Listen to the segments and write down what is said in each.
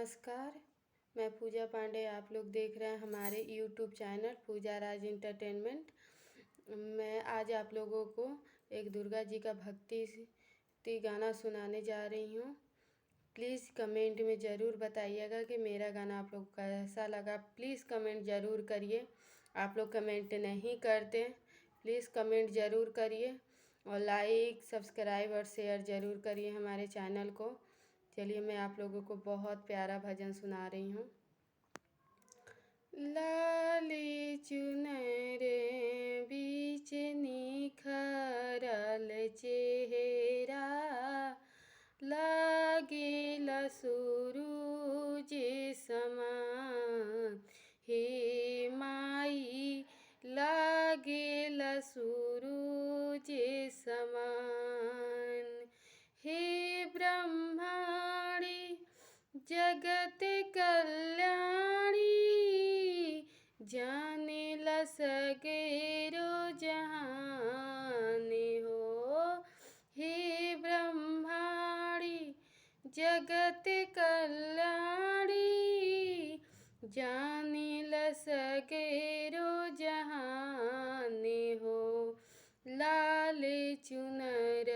नमस्कार, मैं पूजा पांडे। आप लोग देख रहे हैं हमारे YouTube channel Pooja Raj entertainment. मैं आज आप लोगों को एक दुर्गा जी का भक्ति गाना सुनाने जा रही हूँ। प्लीज़ कमेंट में ज़रूर बताइएगा कि मेरा गाना आप लोग को कैसा लगा। प्लीज़ कमेंट ज़रूर करिए। आप लोग कमेंट नहीं करते, प्लीज़ कमेंट ज़रूर करिए और लाइक, सब्सक्राइब और शेयर ज़रूर करिए हमारे चैनल को। चलिए, मैं आप लोगों को बहुत प्यारा भजन सुना रही हूँ। लाली चुनरे बीच निखरल चेहरा, लागिल सूरुज समान। हे माई, लागिल सूरुज समान। हे ब्रह्माणी जगत कल्याणी, जाने ल सगेरो जहान हो। हे ब्रह्माणी जगत कल्याणी, जाने ल सगेरो जहान हो। लाल चुनर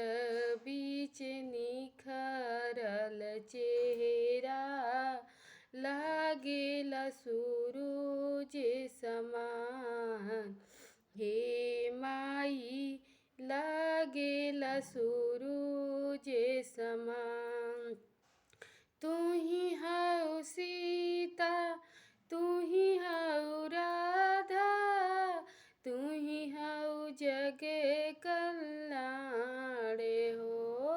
बीच निखरल चेहरा, लागेल सूरुज समान। हे माई, लागेल सूरुज समान। तू ही हऊ सीता, तू ही हऊ राधा, तू ही हऊ जग कल्याण हो।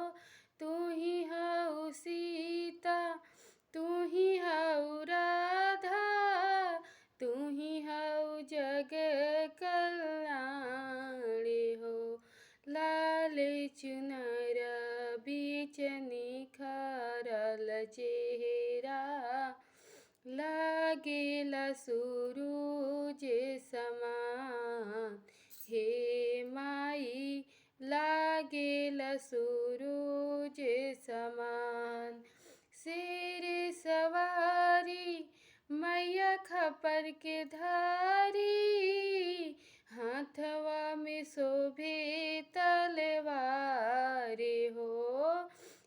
तू ही हऊ सीता, तू ही हऊ राधा, तू ही हऊ जग कल्याण हो। लाल चुनर बीच निखरल चेहरा, लागेल सूरुज समान। हे माई, लागेल सूरुज समान। शेर सवारी मैया खपर के धारी, हाथवा में शोभे तलवार हो।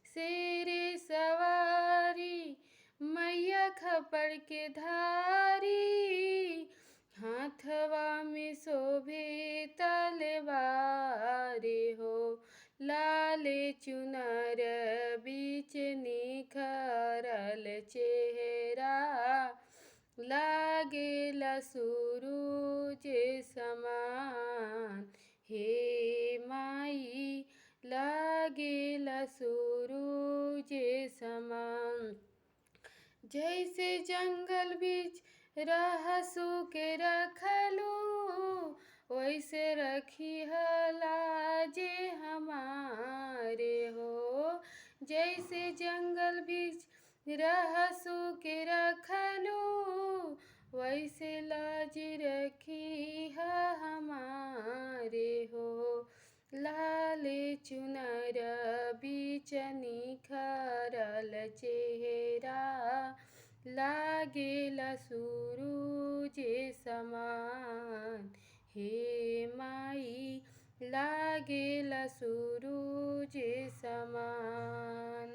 शेर सवारी मैया खपर के धारी, हाथवा में शोभे तलवार हो। लाल चुनर बीच निखरल चेहरा, लागेल सूरुज समान। हे माई, लागेल सूरुज समान। जैसे जंगल बीच रहसु के रखलू, वैसे रखी लाजे हमारे हो। जैसे जंगल बीच रहसु के रखलू, वैसे लाज रखी हमारे हो। लाल चुनर बीच निखरल चेहरा, लागेल सूरुज समान। हे माई, लागेल सूरुज समान।